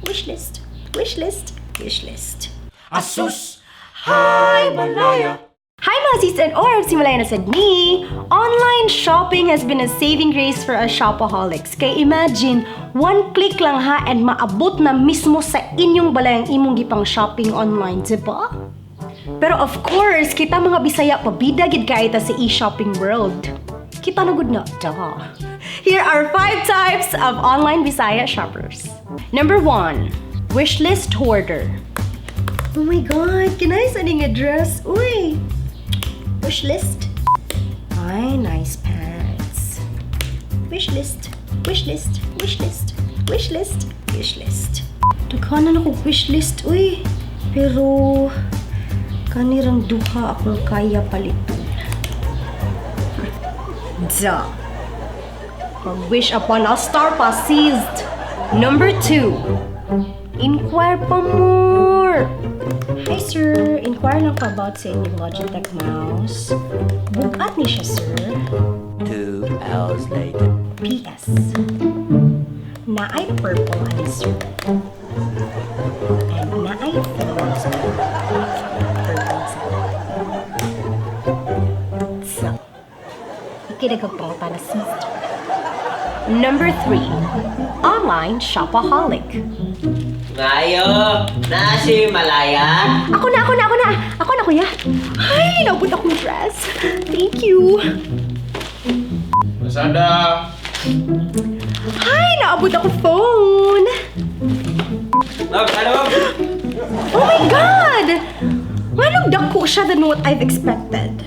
Wishlist, wishlist, wishlist. Asus! Hi, Malaya! Hi, mga sis and orbs! Simula na sad ni! Online shopping has been a saving grace for us shopaholics. Kay imagine, one click lang ha and maabot na mismo sa inyong balay ang imong gipang shopping online, diba? Pero of course, kita mga Bisaya pabida gid kaayo ta sa e-shopping world. Kita na gud na, duh. Here are five types of online Bisaya shoppers. Number one, wishlist hoarder. Oh my God, can I ani nga dress? Uy! Wishlist. Ay, nice pants. Wishlist, wishlist, wishlist, wishlist, wishlist. Daghanan ako wishlist, uy. Pero kanirang duha akong kaya paliton. Duh. Mag-wish upon a star pa, sis. Number two, inquire pa more. Hi, sir, inquire lang ko about sa inyong Logitech mouse. Bugat ni siya, sir. 2 hours later. P.S. Naay purple ani, sir. And naay purple sa purple sa. So, ikay nagpangutana, sister. Number three, online shopaholic. Mayo, na si Malaya. Ako na, ako na, ako na! Ako na, kuya! Ay, naabot akong dress. Thank you. Lazada! Ay, naabot ako phone. Ma'am, ano, ma'am? Oh my God! Nganong dako siya than what I've expected?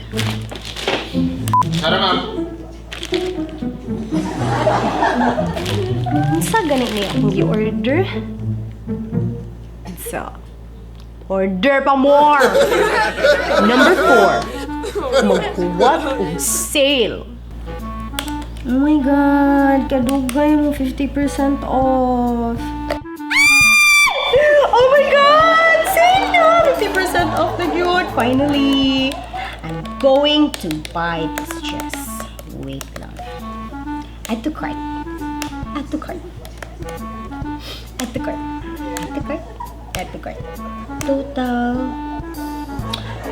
Tara, ma'am. Unsa gani ni akong gi-order? So, order pa more! Number four, maghuwat og sale. Oh my God, kadugay mo 50% off. Oh my God! Sale na! 50% off na yun! Finally! I'm going to buy this dress. Wait lang. Add to cart. Add to cart. Add to cart. Add to cart. Add to cart. Total.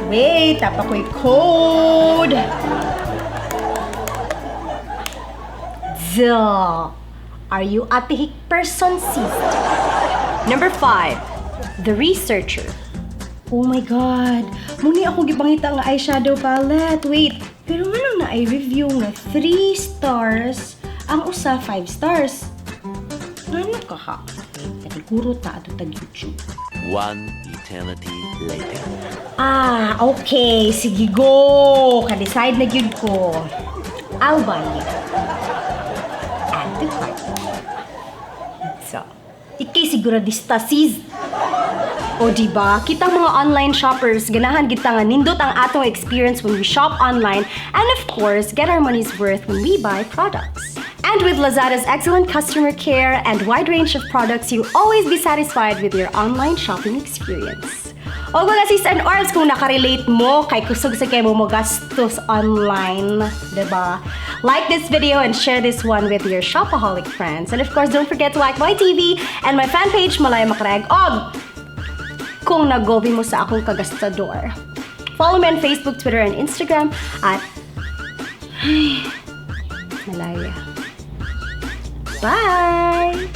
Wait, naa pa ko'y code. Duh. Are you a tihik person, sister? Number five, the researcher. Oh my God! Mao ni ako gipangita nga eyeshadow palette. Wait, pero nganong naay review nga 3 stars, ang usa 5 stars? Ngano kaha? Wait, siguro ta ato tag YouTube. One eternity later. Ah, okay. Sige, go! Ka-decide na gyud ko. I'll buy it. Add to cart. So, ikay siguradista, sis. O di ba? Kitang mga online shoppers, ganahan kita nga nindot ang atong experience when we shop online and, of course, get our money's worth when we buy products. And with Lazada's excellent customer care and wide range of products, you'll always be satisfied with your online shopping experience. O mga sis and orbs, kung nakarelate mo, kay kusog sa kay mo mo gastos online, diba? Like this video and share this one with your shopaholic friends. And of course, don't forget to like my TV and my fan page, Malaya Macaraeg. Og, kung nagobi mo sa akong kagastador. Follow me on Facebook, Twitter, and Instagram at ay, Malaya. Bye!